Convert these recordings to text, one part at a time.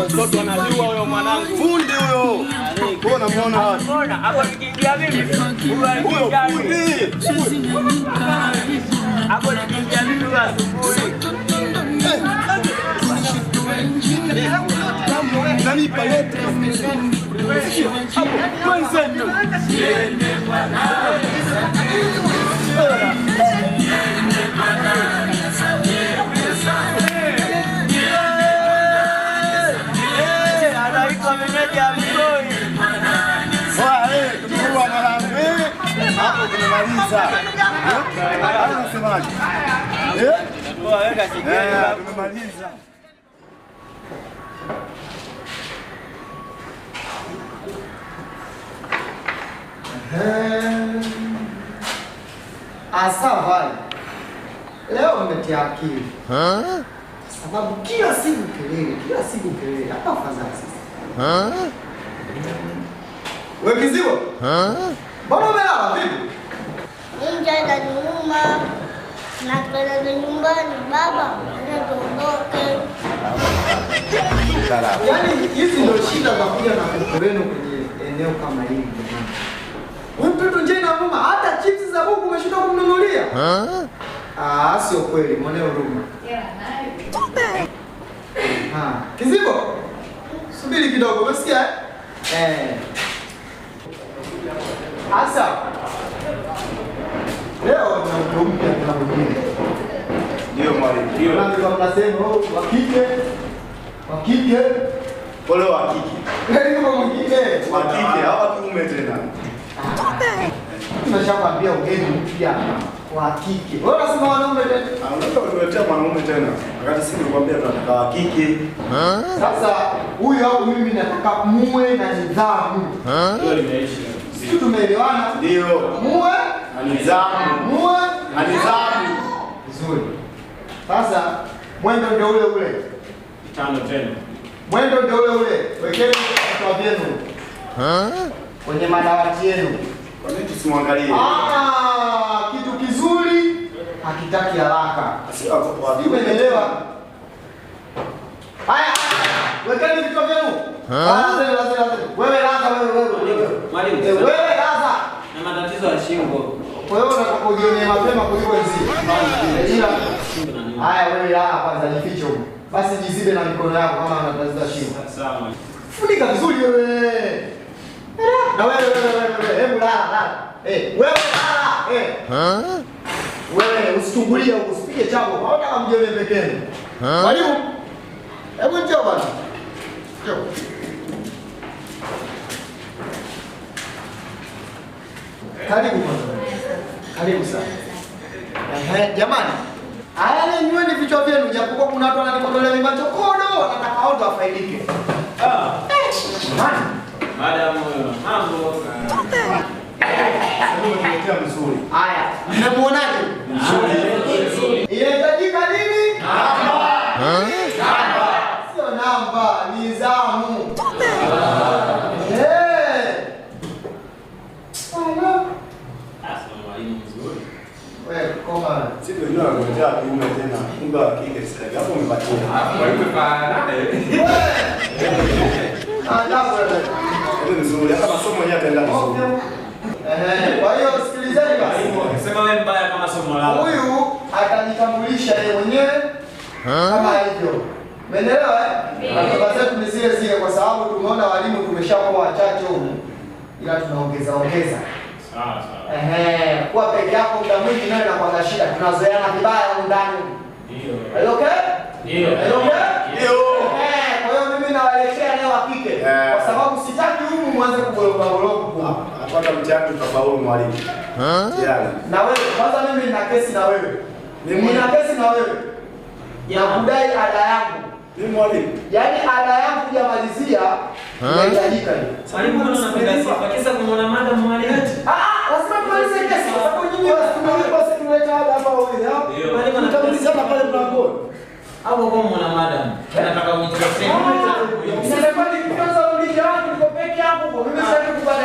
Mtoto anajua huyo mwanangu. Fundi huyo. Wewe unamuona wapi? Mbona hapo nikiingia mimi? Huyo fundi. Hapo nikiingia mimi huyo asubuhi. Nanipa yote. Hapo kwenzetu. Anaitwa meneja mzuri. Tumeua mwanangu. Hapo tumemaliza. Hapo unasemaje? Eh? Weka shikeni. Tumemaliza. Asa vai. Leo mmetia akili. Sababu kila siku kelele, kila siku kelele. Hapa afadhali sasa. Wewe kizibo? Mbona umelala vipi? Njaa inaniuma na tueleze nyumbani baba, na tuondoke. Yaani hizi ndio shida za kuja na mtoto wenu kwenye eneo kama hili jamani. Huyu mtoto njaa inamuuma, hata chips za kuku umeshindwa kumnunulia. Ah, sio kweli, mwone huruma. Ah, Kizibo? Subiri kidogo, umesikia? Eh? Eh. Asa. Leo na mtu mpya kuna mwingine. Ndio mwalimu. Ndio mnasema oh, wa kike. Wa kike. Ole wa kike. Leo yuko mwingine. Wa kike hawa kiume tena. Tumeshakwambia ugeni mpya wa kike. Wewe unasema wanaume tena. Ah, unataka kutuletea mwanaume tena. Wakati sisi nilikwambia tunataka wa kike. Sasa huyu au mimi nataka muwe na nidhamu. Hiyo limeisha. Sisi tumeelewana? Ndio. Muwe Na nidhamu. muwe Na nidhamu. vizuri. Sasa mwendo ndio ule ule. Tano tena. Mwendo ndio ule ule. Wekeni vichwa vyenu kwenye madawati yenu. Kwa nini tusimwangalie? Ah, kitu kizuri hakitaki haraka. Sio wa Sijui umeelewa? Haya, wekeni vichwa vyenu. Lazeni, lazeni, lazeni. Wewe laza, wewe, wewe, wewe. Mwalimu. Eh, wewe laza. Na matatizo ya shingo. Kwa hiyo unataka ujione mapema kuliko wenzio. Ila haya, wewe lala kwanza, jifiche huko. Basi jizibe na mikono yako kama una tatizo la shingo. Sawa mwalimu. Funika vizuri wewe. Na wewe wewe wewe wewe, hebu lala lala. Eh, wewe lala. Eh. Wewe usichungulie huko, usipige chako. Hautaka mjione pekee. Mwalimu. Hebu njoo bwana. Njoo. Karibu bwana. Karibu sana. Ehe, jamani. Haya nyweni vichwa vyenu japokuwa kuna watu wananikodolea macho kodo, wanataka watu wafaidike. Ah, Eh, jamani. madam mambo. Umetuletea mzuri. Haya, mnamuonaje? Inahitajika nini? Namba. Sio namba, ni zamu. Eh. Ala. Sasa mwalimu mzuri. Wewe koma. Sisi wenyewe wanakuletea kiume tena. Kumbe Kumbe wa kike sasa hivi. Hapo umepatia. Mwalimu naye. Adabu wewe. Ndio vizuri. Hata masomo yenyewe yataenda vizuri. Kwa hiyo sikilizeni basi. Sema wewe mbaya kama somo lako. Huyu atajitambulisha yeye mwenyewe kama alivyo. Umeelewa eh? Ratiba zetu ni zile zile kwa sababu tumeona walimu tumeshakuwa wachache humu. Ila tunaongeza ongeza. Sawa sawa. Kuwa peke yako muda mwingi nayo inakuwa shida. Tunazoeana vibaya humu ndani. Ndio. Okay? Ndio. Okay? Ndio. Kwa hiyo mimi nawaletea leo wa kike kwa sababu sitaki humu mwanze kugoroka goroka. Hata mtihani tutafaulu mwalimu. Tayari. Na wewe kwanza mimi nina kesi na wewe. Mimi nina kesi na wewe. Nakudai ada yangu. Mimi mwalimu. Yaani ada yangu hujamalizia inahitajika hiyo. Mwalimu anapenda sifa. Kisa kumwona madam mwalimu. Lazima tumalize kesi kwa sababu nyinyi basi tuleta ada hapa wawili hapo. Tutamalizana pale mlangoni. Hapo kwa mwana madam. Nataka unichosee. Sasa kwa nini kwanza uliza watu niko peke yangu kwa mimi sitaki kupata.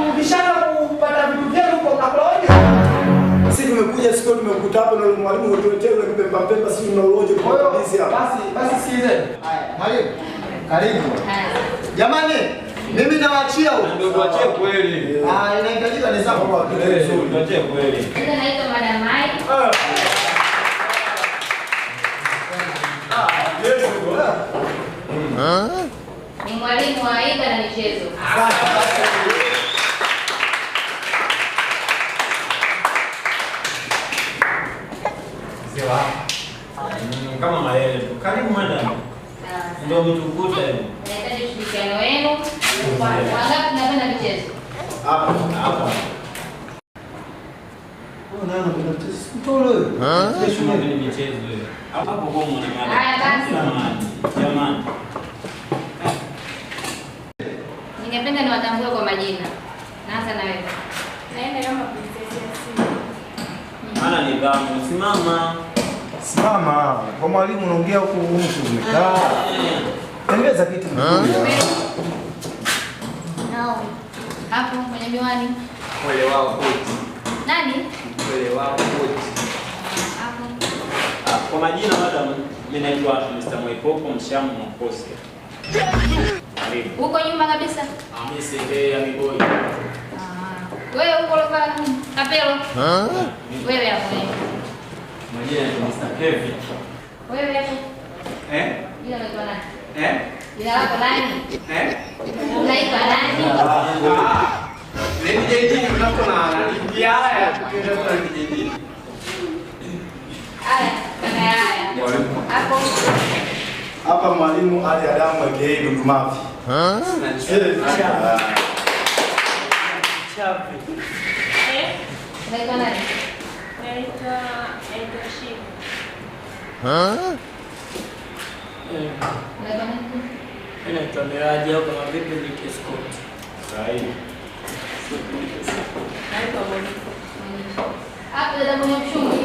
Mkishana kupata vitu vyenu kwa mnakula wote. Sisi tumekuja siku tumekuta hapo na mwalimu utuletee ule kipepa pepa sisi tunauloje kwa kabisa hapa. Basi sikilizeni. Haya, mwalimu. Karibu. Jamani, mimi nawaachia huko. Ndio tuachie kweli. Inahitajika ni sawa kwa kitu kizuri. Tuachie kweli. Sasa naitwa Madam Mai. Ni mwalimu wa iga na michezo. Kama malele tu. Karibu madam. Ndio mtukuta hivi. Nahitaji ushirikiano wenu. Wangapi tunapenda michezo? Hapa hapa. Wewe nani unapenda michezo? Mtoro wewe. Kesho ni michezo hiyo. Hapo kwa mwana madam. Haya basi. Jamani. Ningependa niwatambue kwa majina. Naanza na wewe. Naenda kama Princess Yasmin. Maana nidhamu. Simama. Simama. Kwa mwalimu unaongea huku mtu umekaa. Tengeza kitu kizuri. Nao. Hapo kwenye miwani. Mwele wao koti. Nani? Mwele wao koti. Hapo. Kwa majina madam, mimi naitwa Mr. Mwaipopo Mshamu Mkose. Karibu. Huko nyuma kabisa. Mimi Ndea Miboi. Wewe huko loka kapelo. Wewe hapo wewe. Majina ni Mr. Kevin. Wewe hapo. Eh? Jina unaitwa nani? Eh? Jina lako nani? Eh? Unaitwa nani? Lady JD unako na haya kuna Lady JD. Haya, kaka haya. Hapo. Hapa mwalimu Ali Adamu aka Dudu Mafi. Chapi. Eh? Unaitwa nani? Naitwa Shiva. Unaitwa nani? Mimi naitwa Miraji au kama vipi ni Scott. Sahihi. Naitwa Monica. Hapo dada mwenye mshungi.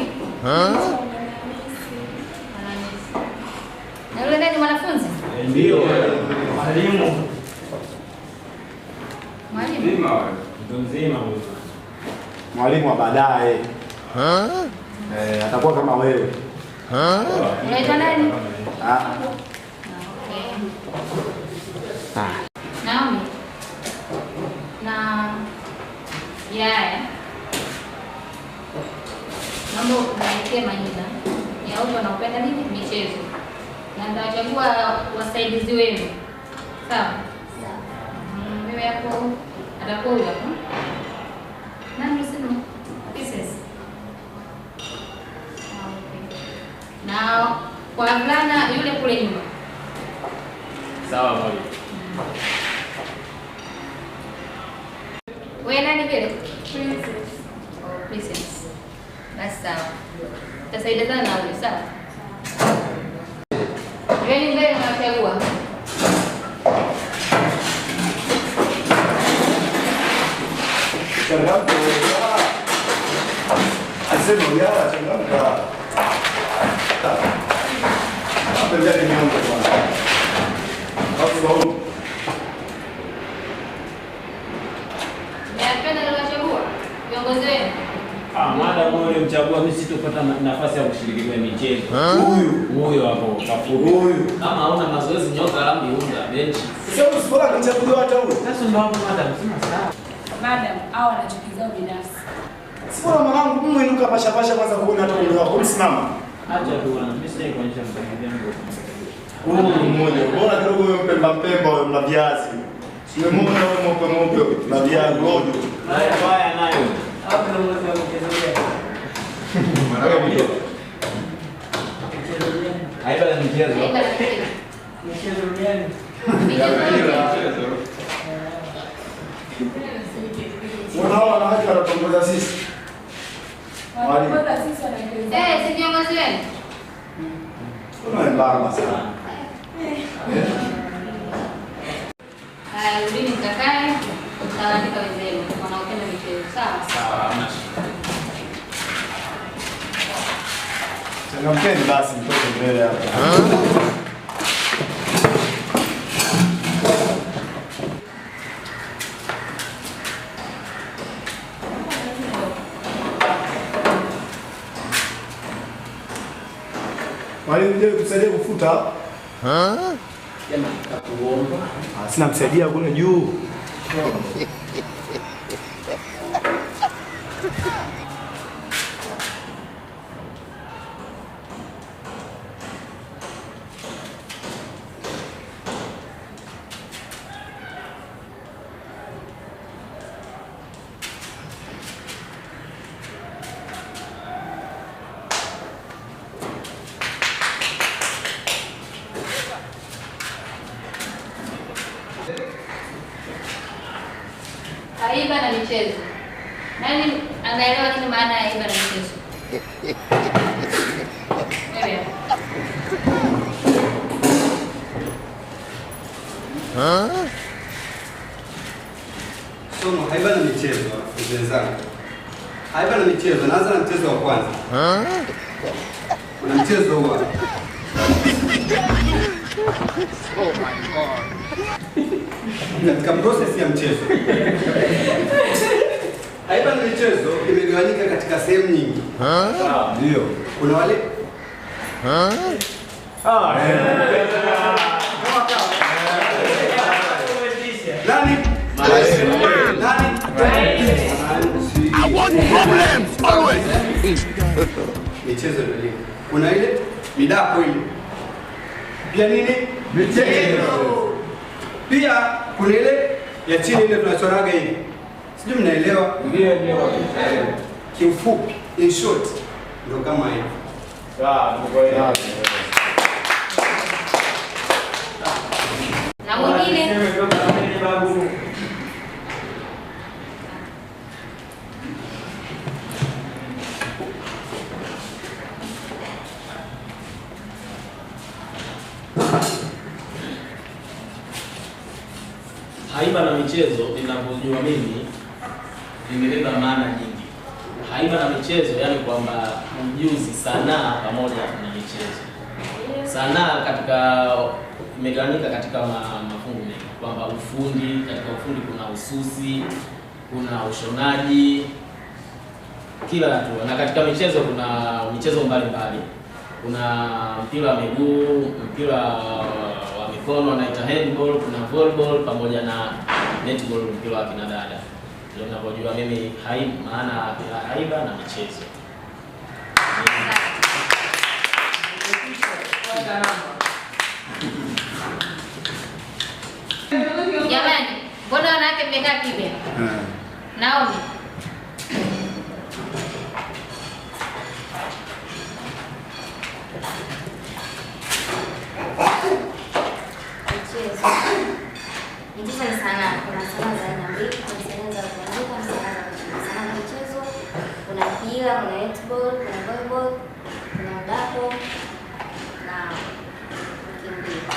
Na yule nani mwanafunzi? Ndio. Mwalimu. Mwalimu. Mtu mzima huyo. Mwalimu wa baadaye. Atakuwa kama wewe. Unaitwa nani? Okay. Naomi. Na Yaya. Naomba uniwekee majina ya watu wanaopenda nini michezo. Na nitawachagua wasaidizi wenu. Sawa? Sawa. Wewe hapo atakuwa huyo hapo. Nani usema? Princess. Okay. Na kwa mvulana yule kule nyuma. Sawa mwalimu. Wewe nani vile? Princess. Oh, Princess. Basi sawa. Tutasaidiana na huyo, sawa? Wewe mbele unachagua. Changamka. Asema yala changamka. Hapa ndio niombe bwana. Hapo. Napenda ndio nachagua. Viongozi wenu. Madam uliomchagua mimi sitopata nafasi ya kushiriki kwenye michezo. Huyu Huyo hapo kafupi. huyu. Kama hauna mazoezi nyoka lambi unga benchi. Sasa usipora kuchaguliwa hata huyu. Sasa ndio hapo madam, sina sawa. Madam, hao wana chuki zao binafsi. Sipora mwanangu, muinuka pasha pasha kwanza kuona hata umri wako. Msimama. Acha tu bwana, mimi sitaki kuonyesha mtandao wangu. Huyu mmoja. Bora kidogo wewe mpemba mpemba wewe mla viazi. Siwe mmoja wewe mweupe mweupe mla viazi rojo. Haya haya nayo. Hapo ndio mwanzo wa mchezo gani? Haiba ni mchezo. Haiba na michezo. Mchezo gani? Michezo yote. Unaona wanawake wanatuongoza sisi. Wanaongoza sisi wanaeleza. Si viongozi wenu? Unaembamba sana. Haya, rudini mkakae, mtaandika wenzenu wanaopenda michezo. Sawa? Sawa, hamna shida. Changamkeni basi mtoke mbele hapa. Mwalimu, je, kusaidia kufuta? Jamaa nakuomba. Ah, sina msaidia kule juu. Haiba na michezo. Nani anaelewa nini maana ya haiba na michezo? Wewe. Somo haiba na michezo, wenzangu. Haiba na michezo, naanza na mchezo wa kwanza. Kuna mchezo huo. Oh my God. Katika process ya mchezo. Haiba na michezo imegawanyika katika sehemu nyingi. Ndio. Kuna wale nani? Nani? I want problems always. Michezo ndio. Kuna ile midako ile. Pia nini? Michezo. Pia kuna ile ya chini ile tunachoraga hivi. Sijui mnaelewa? Ndio ndio. Kiufupi, in short, ndio kama hivyo. Sawa, tumeelewa. Na mwingine Haiba na michezo ninavyojua mimi imebeba maana nyingi. Haiba na michezo yani kwamba ujuzi, sanaa pamoja na michezo. Sanaa katika imegawanyika katika mafungu mengi, kwamba ufundi, katika ufundi kuna ususi, kuna ushonaji, kila hatua. Na katika michezo kuna michezo mbalimbali. Kuna mpira wa miguu, mpira wa mikono wanaita handball, kuna volleyball pamoja na netball, mpira wa kina dada. Ndio ninavyojua mimi maana ya haiba na michezo. Jamani, mbona wanawake mmekaa kimya? Naomi. Michezo. Michezo ni sanaa. Kuna sanaa za aina mbili, kuna sanaa za kuandika na sanaa za kucheza. Sanaa za michezo, kuna mpira, kuna netball, kuna volleyball, kuna dapo na kukimbia.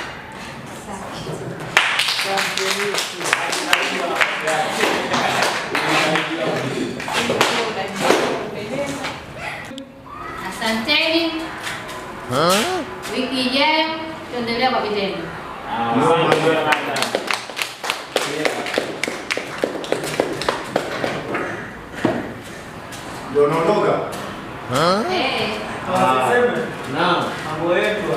Asanteni. Wiki ijayo tuendelea kwa vitendo. Ndio naondoka. Sema. Naam. Mambo yetu.